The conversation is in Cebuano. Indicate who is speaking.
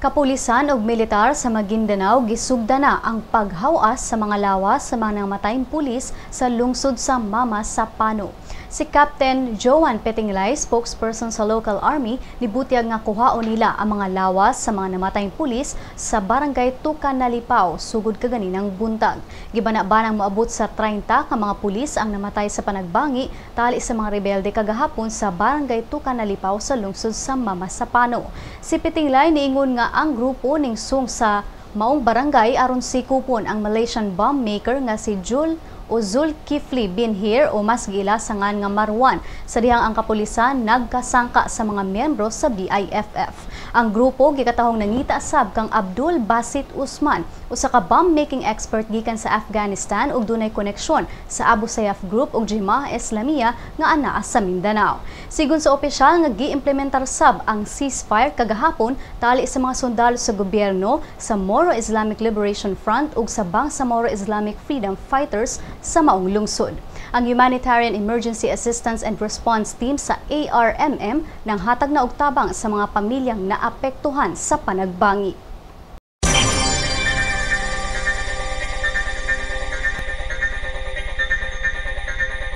Speaker 1: Kapulisan ug militar sa Maguindanao gisugda na ang paghawas sa mga lawas sa mga namatayng pulis sa lungsod sa Mamasapano. Si Captain Joan Petinglay, spokesperson sa local army, nibutyag nga kuhaon nila ang mga lawas sa mga namatayng pulis sa Barangay Tukanalipao sugod kaganinang buntag. Gibana-banang moabot sa 30 ka mga pulis ang namatay sa panagbangi tali sa mga rebelde kagahapon sa Barangay Tukanalipao sa lungsod sa Mamasapano. Si Petinglay niingon nga ang grupo ningsung sa maong barangay aron sikupon ang Malaysian bomb maker nga si Jul o Zulkifli bin Hir o mas giila sa ngan nga Marwan, sa dihang ang kapulisan nagkasangka sa mga miyembro sa BIFF. Ang grupo gikatahong nangita sab kang Abdul Basit Usman, usa ka bomb making expert gikan sa Afghanistan ug dunay koneksyon sa Abu Sayyaf Group ug Jemaah Islamiyah nga anaa sa Mindanao. Sigon sa opisyal nga giimplementar sab ang ceasefire kagahapon tali sa mga sundalo sa gobyerno, sa Moro Islamic Liberation Front ug sa Bangsamoro Islamic Freedom Fighters sa maong lungsod. Ang Humanitarian Emergency Assistance and Response Team sa ARMM nang hatag na og tabang sa mga pamilyang naapektuhan sa panagbangi.